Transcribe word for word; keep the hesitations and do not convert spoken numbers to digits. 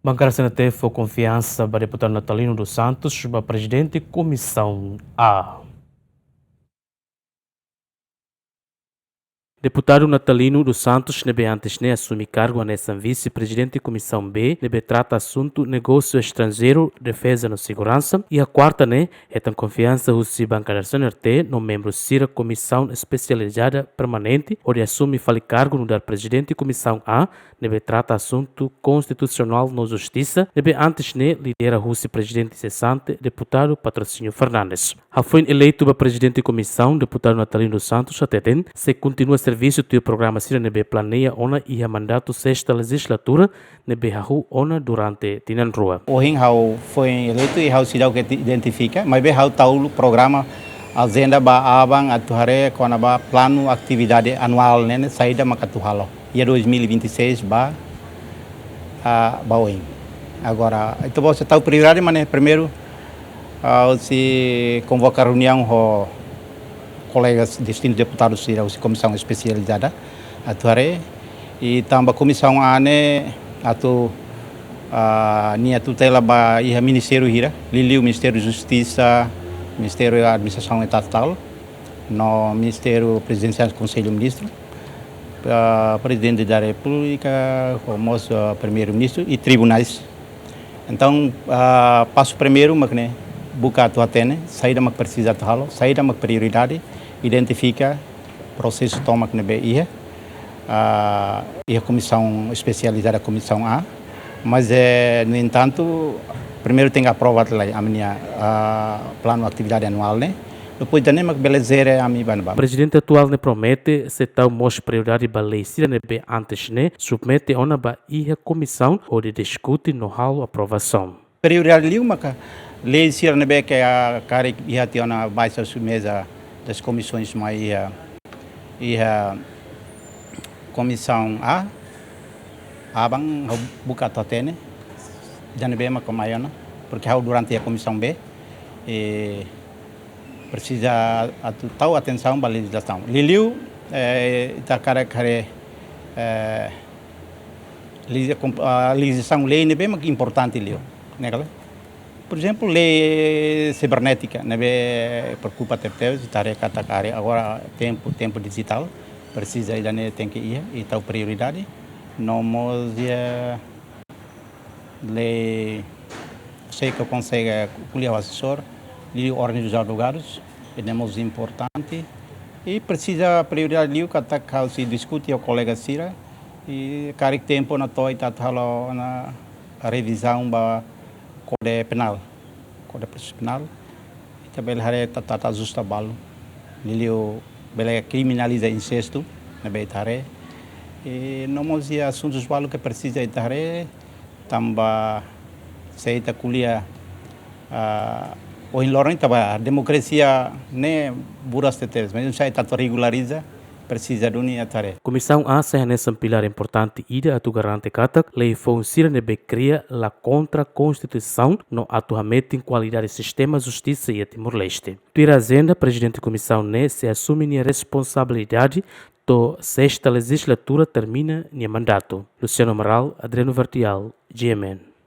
Bankada C N T fó konfiansa ba Deputadu Natalino dos Santos ba Prezidente Komisaun A. Deputadu Natalino dos Santos ne'ebé antes ne'e asume kargu hanesan Vise-Prezidente Komisaun B ne'ebé trata asuntu negósiu estranjeiru, defeza no seguransa, iha kuarta ne'e hetan konfiansa husi bankada C N R T no membru sira Komisaun Espesializada Permanente hodi asume fali kargu nu'udar Prezidente Komisaun A ne'ebé trata asuntu konstitusionál no justisa, ne'ebé antes ne'e lidera husi Prezidente sesante, Deputadu Patrocínio Fernandes. Hafoin eleitu ba Prezidente Komisaun, Deputadu Natalino dos Santos hateten sei kontinua servisu tuir programa sira ne'ebé planeia ona iha mandatu sesta lejizlatura ne'ebé hahú ona durante tinan rua. Ohin ha'u foin eleitu i ha'u seidauk identifika, maibé ha'u tau programa, ajenda ba aban atu haree kona-ba planu atividade anuál ne'e ne'e saida maka atu halo iha dois mil e vinte e seis ba, ah, ba oin. Agora, ita-boot sei tau prioridade mak ne'e primeiru, ah, sei konvoka reuniaun ho kolegas distintu deputadu sira husi Komisaun Espesializada atu haree, i tanba Komisaun A ne'e atu, ah, nia tutela ba iha ministériu hira, liuliu Ministériu Justisa, Ministériu Administrasaun Estatál, no Ministériu Prezidensiál Konsellu Ministru, ah, Prezidente da Repúblika, ho mós, ah, Primeiru-Ministru i tribunais. Entaun, ah, pasu primeiru mak ne'e buka atu hatene saida mak presiza atu halo, saida mak prioridade, identifika prosesu tomak ne'ebé iha, ah, iha Komisaun Espesializada Komisaun A, mas, eh, no entantu, primeiru tenke aprova lai ami-nia, ah, planu atividade anuál ne'e, depois ida-ne'e mak bele jere ami ba ne'ebá. Prezidente atuál ne'e promete sei tau mós prioridade ba lei sira ne'ebé antes ne'e submete ona ba iha komisaun hodi diskute no halo aprovasaun. Prioridade liu maka lei sira ne'ebé ke, ah, karik iha tiha ona baixa sobremesa das comissões mai iha, iha Komisaun A, aban ha'u buka atu hatene, ida ne'ebé maka mai ona, porque ha'u durante iha Komisaun B, e presiza atu tau atensaun ba lejizlasaun. Liuliu, eh, ita hakarak haree, eh, lejizla-, kom-, ah, lejizlasaun lei ne'ebé mak importante liu, ne'e ka lae? Por ezemplu, lei sibernétika, ne'ebé preokupa tebetebes, ita haree katak agora tempu, tempu dijitál, presiza ida-ne'e tenke iha, i tau prioridade, no mós iha lei, sei ke konsege ko'alia ho asesór, liuliu Ordem dos Advogados, ida-ne'e mós importante, i presiza prioridade liu katak ha'u sei diskute ho kolega sira, i karik tempu ona to'o ita atu halo ona revizaun ba Kódigu Penál, Kódigu Prosesu Penál, ita bele haree ta-, ta-, atu ajusta balu, liuliu bele kriminaliza insestu, ne'ebé ita haree. I no mós iha asuntus balu ke presiza ita haree, tanba se ita ko'alia, ah, ohin loron ita ba demokrasia ne'e buras tebetebes, mas se ita atu regulariza, presiza duni atu haree. Komisaun A sai hanesan pilár importante ida atu garante katak lei foun sira ne'ebé kria la kontra Konstituisaun no atu hametin kualidade sistema justisa iha Timor-Leste. Tuir ajenda, Prezidente Komisaun ne'e sei asume nia responsabilidade to'o sesta lejizlatura termina nia mandatu. Luciano Amaral, Adriano Verdial, G M N.